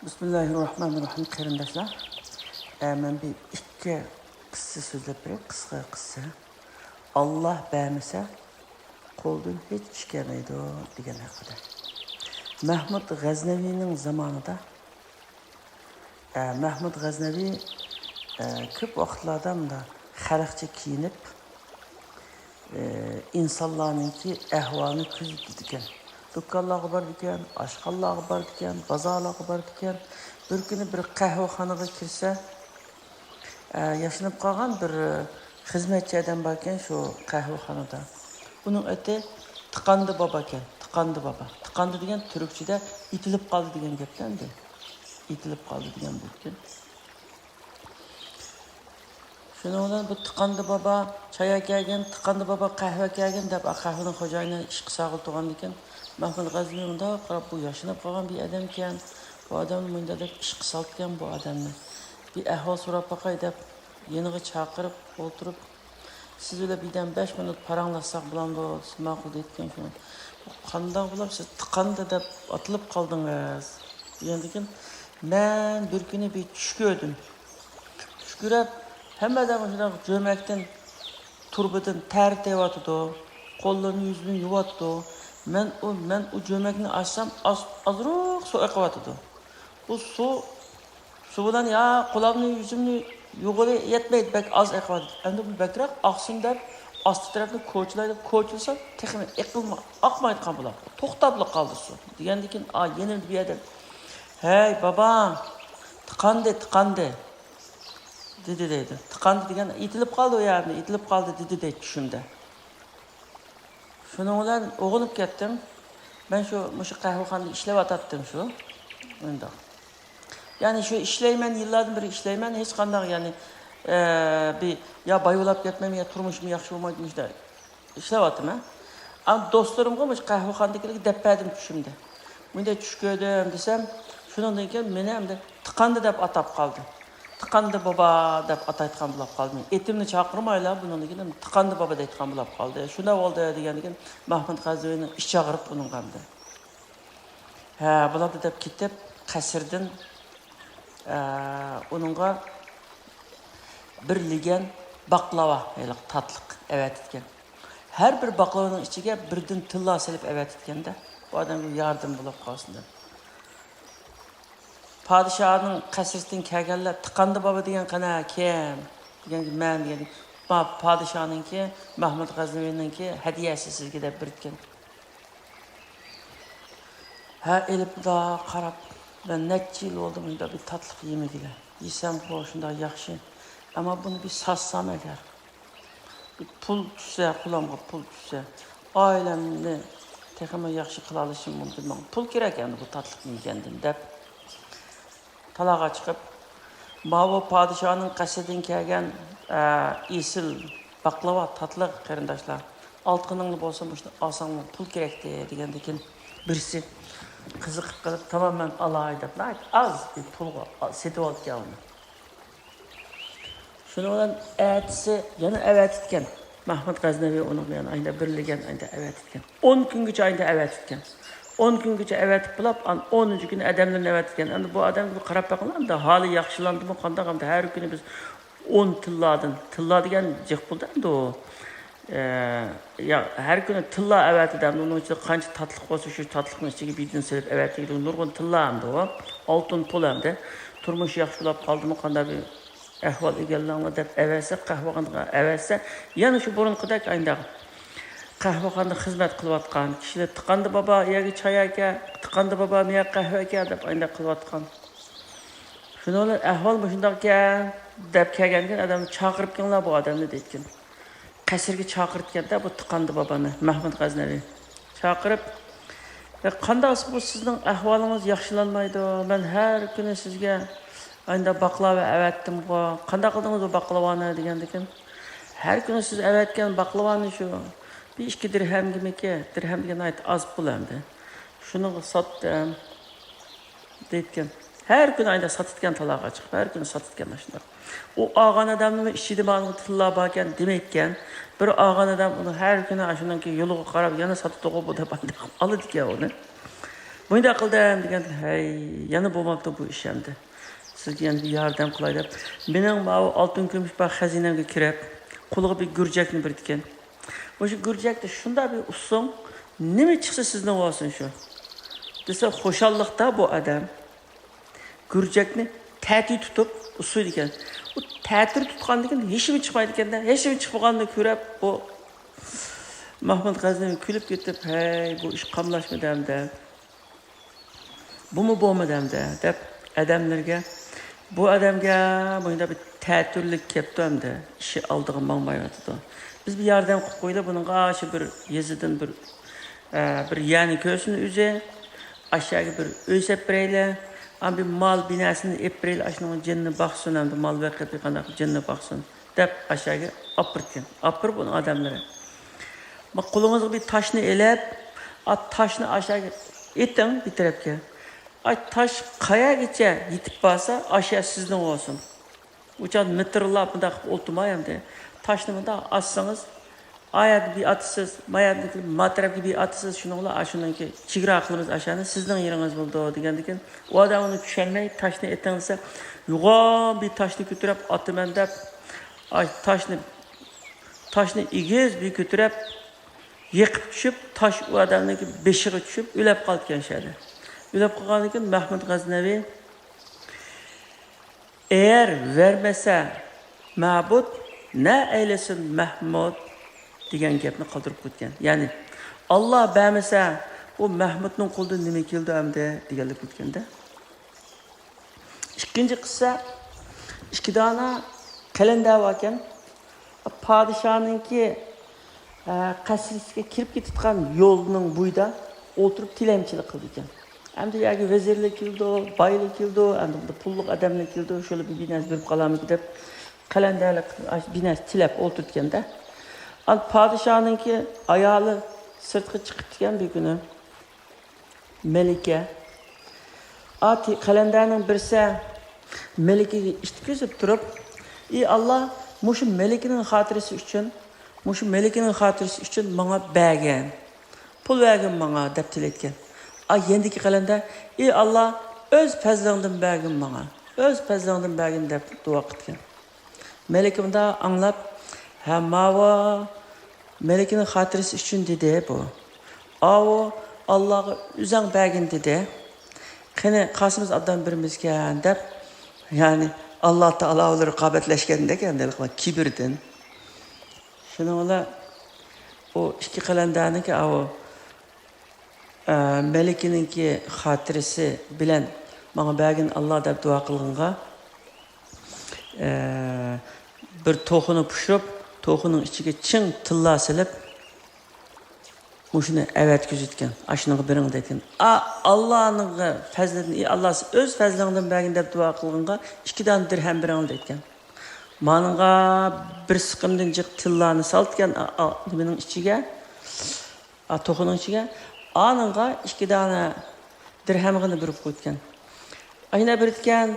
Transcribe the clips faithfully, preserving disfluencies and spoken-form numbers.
بىسمىللاھىررەھمانىررەھىم، قېرىنداشلار. ئە، مەن بىر ئىككى قىسسە سۆزلەپ بېرەي، قىسقا قىسسە. «ئاللا بەرمىسە، قولدىن ھېچ ئىش كەلمەيدۇ» دېگەن ھەققىدە. مەھمۇد غەزنەۋىنىڭ زامانىدا، ئە، مەھمۇد غەزنەۋى، ئە، كۆپ ۋاقىتلاردا مۇنداق خەلقچە كىيىنىپ، ئىنسانلارنىڭكى ئەھۋالىنى كۆزىتىدىكەن. دۇكانلارغا بارىدىكەن، ئاشخانىلارغا بارىدىكەن، بازارلارغا بارىدىكەن. بىر كۈنى بىر قەھۋىخانىغا كىرسە، ئە، ياشىنىپ قالغان بىر، ئە، خىزمەتچى ئادەم باركەن شۇ قەھۋىخانىدا. ئۇنىڭ ئېتى تىقاندى بابا ئىكەن. تىقاندى بابا. تىقاندى دېگەن تۈركچىدە ئېتىلىپ قالدى دېگەن گەپتە ئەمدى. ئېتىلىپ قالدى دېگەن بولىدىكەن. شۇنىڭ بىلەن بۇ تىقاندى بابا چاي ئەكەلگىن، تىقاندى بابا قەھۋە ئەكەلگىن دەپ، قەھۋىنىڭ خوجايىنى ئىشقا ساغلىتىدىغاندىكىن، مەھمۇد غەزنىۋى مۇنداق قاراپ، بۇ ياشىنىپ قالغان بىر ئادەمكەن، بۇ ئادەم مۇنداق دەپ ئىشقا سالىدىكەن بۇ ئادەمنى. بىر ئەھۋال سوراپ باقاي دەپ، يېنىغا چاقىرىپ ئولتۇرۇپ، سىز بىلەن بىردەم بەش مىنۇت پاراڭلاشساق بولامدۇ دېسە، ماقۇل دەيدىكەن شۇ. قانداق بولۇپ سىز تىقاندى دەپ ئاتىلىپ قالدىڭىز؟ دېگەندىكىن، مەن بىر كۈنى بىر چۈش كۆردۈم. چۈش كۆرۈپ، ھەممە ئادەم مۇشۇنداق جۆمەكتىن، تۇربىدىن تەر تېگىۋاتىدۇ، قوللىرىنى، يۈزىنى يۇۋاتىدۇ. مەن ئۇ، مەن ئۇ جۆمەكنى ئاچسام، ئاز، ئازراق سۇ ئېقىۋاتىدۇ. بۇ سۇ، سۇ بىلەن يا قولامنى، يۈزۈمنى يۇغىلى يەتمەيدۇ، بەك ئاز ئېقىۋاتىدۇ. ئەمدى بۇ بەكرەك ئاقسۇن دەپ، ئاستى تەرەپنى كوچىلاي دەپ كوچىلىسام، تېخىمۇ ئېقىلما-، ئاقمايدىغان بولۇپ، توختاپلا قالدى سۇ. دېگەندىكىن، ئا، يېنىمدا بىر ئادەم، «ھەي، بابا، تىقاندى، تىقاندى» دېدى دەيدۇ. تىقاندى دېگەن ئېتىلىپ قالدى ئۇ يەردە، ئېتىلىپ قالدى دېدى دەيدۇ چۈشۈمدە. شۇنىڭ بىلەن ئويغىنىپ كەتتىم. مەن شۇ، مۇشۇ قەھۋىخانىدا ئىشلەۋاتاتتىم شۇ. مۇنداق. يەنى شۇ ئىشلەيمەن، يىللاردىن بېرى ئىشلەيمەن، ھېچقانداق، يەنى، ئە، بىر يا باي بولاپ كەتمەيمەن، يا تۇرمۇشۇم ياخشى بولمايدۇ، مۇشۇنداق ئىشلەۋاتىمەن. ئەمما دوستلىرىمغا مۇشۇ قەھۋىخانىدىكىلەرگە دەپ بەردىم چۈشۈمدە. مۇنداق چۈش كۆردۈم دېسەم، شۇنىڭدىن كېيىن مېنى ئەمدى تىقاندى دەپ ئاتاپ قالدى. تىقاندى بابا دەپ ئاتايدىغان بولۇپ قالدى. ئېتىمنى چاقىرمايلا، بۇنىڭدىن كېيىن تىقاندى بابا دەيدىغان بولۇپ قالدى. شۇنداق بولدى دېگەندىن كېيىن مەھمۇد غەزنەۋىنىڭ ئىچى ئاغرىپ ئۇنىڭغا ئەمدى. ھە، بولىدۇ دەپ كېتىپ، قەسىردىن، ئە، ئۇنىڭغا بىر لېگەن باقلاۋا، ھېلىقى تاتلىق ئەۋەتىدىكەن. ھەر بىر باقلاۋانىڭ ئىچىگە بىردىن تىللا سېلىپ ئەۋەتىدىكەن-دە، بۇ ئادەمگە ياردىمى بولۇپ قالسۇن دەپ. پادىشاھنىڭ قەسرىدىن كەلگەنلەر، «تىقاندى بابا دېگەن قېنى، كىم؟» دېگەن، «مەن» دېگەن، «ما پادىشاھنىڭكى، مەھمۇد غەزنىۋىنىڭكى ھەدىيەسى سىزگە» دەپ بېرىدىكەن. ھە، ئېلىپ مۇنداق قاراپ، مەن نەچچە يىل بولدى مۇنداق بىر تاتلىق يېمىگىلى. يېسەمغۇ شۇنداق ياخشى. ئەمما بۇنى بىر ساتسام ئەگەر، بىر پۇل چۈشسە، قولۇمغا پۇل چۈشسە، ئائىلەمنى تېخىمۇ ياخشى قىلالىشىم مۇمكىن. ماڭا پۇل كېرەك ئەمدى بۇ تاتلىق يېگەندىن دەپ، تالاغا چىقىپ، ماۋۇ پادىشاھنىڭ قەسرىدىن كەلگەن، ئە، ئېسىل باقلاۋا، تاتلىق قېرىنداشلار. ئالتۇنۇڭلا بولسا مۇشۇنى ئالساڭلار پۇل كېرەكتى دېگەندىكىن بىرسى قىزىقىپ قېلىپ، تامام مەن ئالاي دەپ ناھايىتى ئاز بىر پۇلغا سېتىۋالدىكەن ئۇنى. شۇنىڭ بىلەن ئەتىسى يەنە ئەۋەتىدىكەن. مەھمۇد غەزنەۋى ئۇنىڭغا يەنە ئايدا بىر لېگەن ئايدا ئەۋەتىدىكەن. ئون كۈنگىچە ئايدا ئەۋەتىدىكەن. ئون كۈنگىچە ئەۋەتىپ بولاپ، ئان-، ئونىنچى كۈنى ئادەملىرىنى ئەۋەتىدىكەن. ئەمدى بۇ ئادەمگە بىر قاراپ بېقىڭلار، ئەمدى ھالى ياخشىلاندىمۇ قانداق؟ ئەمدى ھەر كۈنى بىز ئون تىللادىن، تىللا دېگەن جىق پۇلدا ئەمدى ئۇ. ئە، يا، ھەر كۈنى تىللا ئەۋەتىدۇ ئەمدى، ئۇنىڭ ئىچىدە قانچە تاتلىق بولسا، شۇ تاتلىقنىڭ ئىچىگە بىردىن سېلىپ ئەۋەتىدۇ. نۇرغۇن تىللا ئەمدى ئۇ. ئالتۇن پۇل ئەمدى. تۇرمۇش ياخشى بولاپ قالدىمۇ، قانداق بىر ئەھۋال ئىگىلىڭلار دەپ ئەۋەتسە، قەھۋەخانىغا ئەۋەتسە، يەنە شۇ بۇرۇنقىدەك ئاينداق قەھۋەخانىدا خىزمەت قىلىۋاتقان كىشىلەر، «تىقاندى بابا، يەرگە چاي ئەكە، تىقاندى بابا، مېيەگە قەھۋە ئەكە» دەپ ئاينداق قىلىۋاتقان. شۇنىڭ بىلەن، «ئەھۋال مۇشۇنداقكەن» دەپ كەلگەندىكىن، ئادەمنى چاقىرىپ كېلىڭلار بۇ ئادەمنى دەيدىكەن. قەسىرگە چاقىرىدىكەن-دە بۇ تىقاندى بابانى مەھمۇد غەزنەۋى. چاقىرىپ، «يا، قانداقسا بۇ سىزنىڭ ئەھۋالىڭىز ياخشىلانمايدۇ. مەن ھەر كۈنى سىزگە ئاينىدا باقلاۋا ئەۋەتتىمغۇ. قانداق قىلدىڭىز بۇ باقلاۋانى؟» دېگەندىكىن، «ھەر كۈنى سىز ئەۋەتكەن باقلاۋانى شۇ بىر ئىككى دىرھەمگىمىكى، دىرھەم دېگەن ناھايىتى ئاز پۇل ئەمدى. شۇنىڭغا ساتتىم» دەيدىكەن. ھەر كۈنى ئاينىدا ساتىدىكەن، تالاغا چىقىپ، ھەر كۈنى ساتىدىكەن ئاشۇنداق. ئۇ ئالغان ئادەمنىمۇ ئىچىدە ماڭا تىللا باركەن دېمەيدىكەن. بىر ئالغان ئادەم ئۇنى ھەر كۈنى ئاشۇنىڭكى يولىغا قاراپ يەنە ساتىدىغۇ بۇ دەپ ئالىدىكەن ئۇنى. مۇنداق قىلدىم دېگەن، ھەي، يەنە بولماپتۇ بۇ ئىش ئەمدى. سىزگە يەنە بىر ياردەم قىلاي دەپ، مېنىڭ ماۋۇ ئالتۇن كۈمۈش بار خەزىنەمگە كىرىپ، قولىغا بىر گۈرجەكنى بېرىدىكەن. مۇشۇ گۈرجەكتە شۇنداق بىر ئۇسسۇڭ، نېمە چىقسا سىزنىڭ بولسۇن شۇ، دېسە، خۇشاللىقتا بۇ ئادەم گۈرجەكنى تەتۈر تۇتۇپ ئۇسسۇيدىكەن. ئۇ تەتۈر تۇتقاندىن كېيىن ھېچنېمە چىقمايدىكەن-دە، ھېچنېمە چىقمىغاننى كۆرۈپ، بۇ مەھمۇد غەزنەۋى كۈلۈپ كېتىپ، ھەي، بۇ ئىش قاملاشمىدى ئەمدى. بۇمۇ بولمىدى ئەمدى، دەپ ئادەملىرىگە، بۇ ئادەمگە مۇنداق بىر تەتۈرلۈك كەپتۇ ئەمدى، ئىشى ئالدىغا ماڭمايۋاتىدۇ. بىز بىر ياردەم قىلىپ قويىلى بۇنىڭغا، شۇ بىر يېزىدىن بىر، ئە، بىر يەرنى كۆرسۇن ئۆزى، ئاشۇ يەرگە بىر ئۆي سېلىپ بېرەيلى، ئاندىن بىر مال بىناسىنى ئېلىپ بېرەيلى، ئاشۇنىڭ جېنىنى باقسۇن، ئەمدى مال بېقىپ قانداق جېنىنى باقسۇن، دەپ ئاشۇ يەرگە ئاپىرىدىكەن. ئاپىرىپ ئۇنىڭ ئادەملىرى، ما، قولىڭىزغا بىر تاشنى ئېلىپ، ئا، تاشنى ئاشۇ يەرگە ئېتىڭ بىر تەرەپكە. ئاي، تاش قەيەرگىچە يېتىپ بارسا، ئاشۇ يەر سىزنىڭ بولسۇن. ئۇ چاغ مىتىرلاپ مۇنداق قىلىپ ئولتۇرماي ئەمدى. تاشنى مۇنداق ئاسسىڭىز، ئا يەردە بىر ئاتىسىز، ما يەردىكى ما تەرەپكە بىر ئاتىسىز، شۇنىڭ بىلەن ئاشۇنىڭكى چېگرا قىلىمىز، ئاشۇنى سىزنىڭ يېرىڭىز بولىدۇ دېگەندىكىن، ئۇ ئادەم ئۇنى چۈشەنمەي، تاشنى ئېتىڭ دېسە، يوغان بىر تاشنى كۆتۈرۈپ ئاتىمەن دەپ، ئاي، تاشنى، تاشنى ئېگىز بىر كۆتۈرۈپ، يېقىپ چۈشۈپ، تاش ئۇ ئادەمنىڭكى بېشىغا چۈشۈپ، ئۆلۈپ قالىدىكەن شۇ يەردە. ئۆلۈپ قالغاندىن كېيىن مەھمۇد غەزنەۋى، «ئەگەر بەرمىسە مەبۇد، نە ئەيلىسۇن مەھمۇد» دېگەن گەپنى قالدۇرۇپ ئۆتكەن. يەنى، «ئاللا بەرمىسە، بۇ مەھمۇدنىڭ قولىدىن نېمە كېلىدۇ ئەمدى؟» دېگەنلىك ئۆتكەندە. ئىككىنچى قىسسە، ئىككى دانە قەلەندەر باركەن. پادىشاھنىڭكى، ئە، قەسرىسىگە كىرىپ كېتىدىغان يولنىڭ بويىدا ئولتۇرۇپ تىلەمچىلىك قىلىدىكەن. ئەمدى يەرگە ۋەزىرلەر كېلىدۇ، بايلار كېلىدۇ، ئەمدى بۇ پۇللۇق ئادەملەر كېلىدۇ، شۇلار بىر نەرسە بېرىپ قالارمىكىن دەپ، قەلەندەرلەر بىر نەرسە تىلەپ ئولتۇرىدىكەندە. ئەمدى پادىشاھنىڭكى ئايالى سىرتقا چىقىپتىكەن بىر كۈنى. مەلىكە. ئا، تى-، قەلەندەرنىڭ بىرسى مەلىكىگە ئىتتىكىزىپ تۇرۇپ، «ئى ئاللا، مۇشۇ مەلىكىنىڭ خاتىرىسى ئۈچۈن، مۇشۇ مەلىكىنىڭ خاتىرىسى ئۈچۈن ماڭا بەرگىن، پۇل بەرگىن ماڭا» دەپ تىلەيتكەن. ئا، يەندىكى قەلەندەر، «ئى ئاللا، ئۆز پەزلىڭدىن بەرگىن ماڭا، ئۆز پەزلىڭدىن بەرگىن» دەپ دۇئا قىلىدىكەن. مەلىكە مۇنداق ئاڭلاپ، «ھە، ماۋۇ مەلىكىنىڭ خاتىرىسى ئۈچۈن» دېدى بۇ. «ئاۋۇ ئاللاغا ئۆزەڭ بەرگىن» دېدى. «قېنى، قالسىمىز ئابدان بىرىمىزكەن» دەپ، يەنى ئاللا تائالا بىلەن رىقابەتلەشكەندەك ئەمدى كىبىردىن. شۇنىڭ بىلەن ئۇ ئىككى قەلەندەرنىڭكى ئاۋۇ ئە، مەلىكىنىڭكى خاتىرىسى بىلەن ماڭا بەرگىن ئاللا دەپ دۇئا قىلغىنىغا، ئە، بىر توخۇنى پۇشۇرۇپ، توخۇنىڭ ئىچىگە چىڭ تىللا سېلىپ، مۇشۇنى ئەۋەتكۈزۈۋەتكەن، ئاشۇنىڭغا بېرىڭ دەيدىكەن. ئا، ئاللانىڭ پەزلىدىن، ئى ئاللا، ئۆز پەزلىڭدىن بەرگىن دەپ دۇئا قىلغىنىغا ئىككى دانە دىرھەم بېرىڭ دەيدىكەن. مانىڭغا بىر سىقىمدىن جىق تىللانى سالىدىكەن، ئا، ئا، نېمىنىڭ ئىچىگە. ئا، توخۇنىڭ ئىچىگە ئانىڭغا ئىككى دانە دىرھەمغىنى بېرىپ قويىدىكەن. ئاشۇنداق بېرىدىكەن،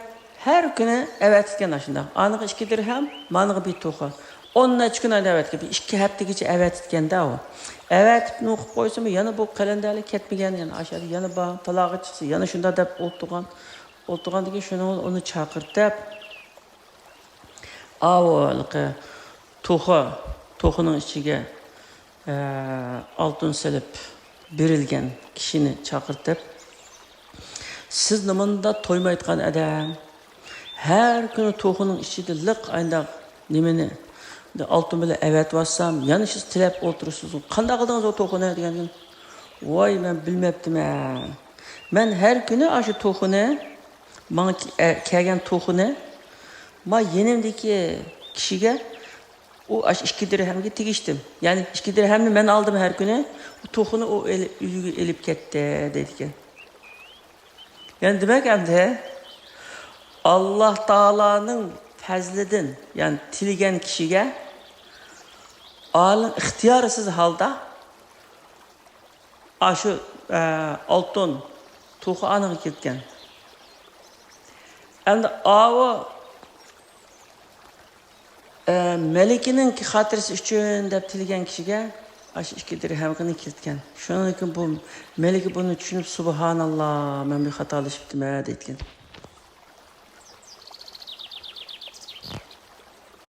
ھەر كۈنى ئەۋەتىدىكەن ئاشۇنداق. ئانىغا ئىككى دىرھەم، مانىغا بىر توخۇ. ئون نەچچە كۈن ئايدا ئەۋەتكەن، بىر ئىككى ھەپتىگىچە ئەۋەتىدىكەندە ئۇ. ئەۋەتىپ نوقۇپ قويسىمۇ، يەنە بۇ قەلەندەرلەر كەتمىگەن، يەنە ئاشۇ يەردە يەنە بار، تالاغا چىقسا، يەنە شۇنداق دەپ ئولتۇرغان. ئولتۇرغاندىن كېيىن شۇنىڭ ئۇنى چاقىرتىپ، ئاۋۇ ھېلىقى توخۇ، توخۇنىڭ ئىچىگە، ئە، ئالتۇن سېلىپ بېرىلگەن كىشىنى چاقىرتىپ، سىز نېمانداق تويمايدىغان ئادەم؟ ھەر كۈنى توخۇنىڭ ئىچىدە لىق ئاينداق نېمىنى، ئالتۇن بىلەن ئەۋەتىۋاتسام، يەنە سىز تىلەپ ئولتۇرىسىز. قانداق قىلدىڭىز ئۇ توخۇنى؟ دېگەندىن، ۋاي، مەن بىلمەپتىمەن. مەن ھەر كۈنى ئاشۇ توخۇنى ماڭا كە-، ئە، كەلگەن توخۇنى ما يېنىمدىكى كىشىگە ئۇ ئاشۇ ئىككى دىرھەمگە تېگىشتىم. يەنى ئىككى دىرھەمنى مەن ئالدىم ھەر كۈنى، ئۇ توخۇنى ئۇ ئېلى-، ئۆيىگە ئېلىپ كەتتى، دەيدىكەن. يەنى دېمەك ئەمدى ئاللا تائالانىڭ پەزلىدىن، يەنى تىلىگەن كىشىگە ئالىم ئىختىيارسىز ھالدا ئاشۇ، ئە، ئالتۇن توخۇ ئانىغا كەتكەن. ئەمدى ئاۋۇ، ئە، مەلىكىنىڭ خاتىرىسى ئۈچۈن دەپ تىلىگەن كىشىگە ئاشۇ ئىككى دىرھەمغىنى كېلىدىكەن. شۇنىڭدىن كېيىن بۇ مەلىكە بۇنى چۈشىنىپ، سۇبھاناللا، مەن بىر خاتالىشىپتىمەن دەيدىكەن.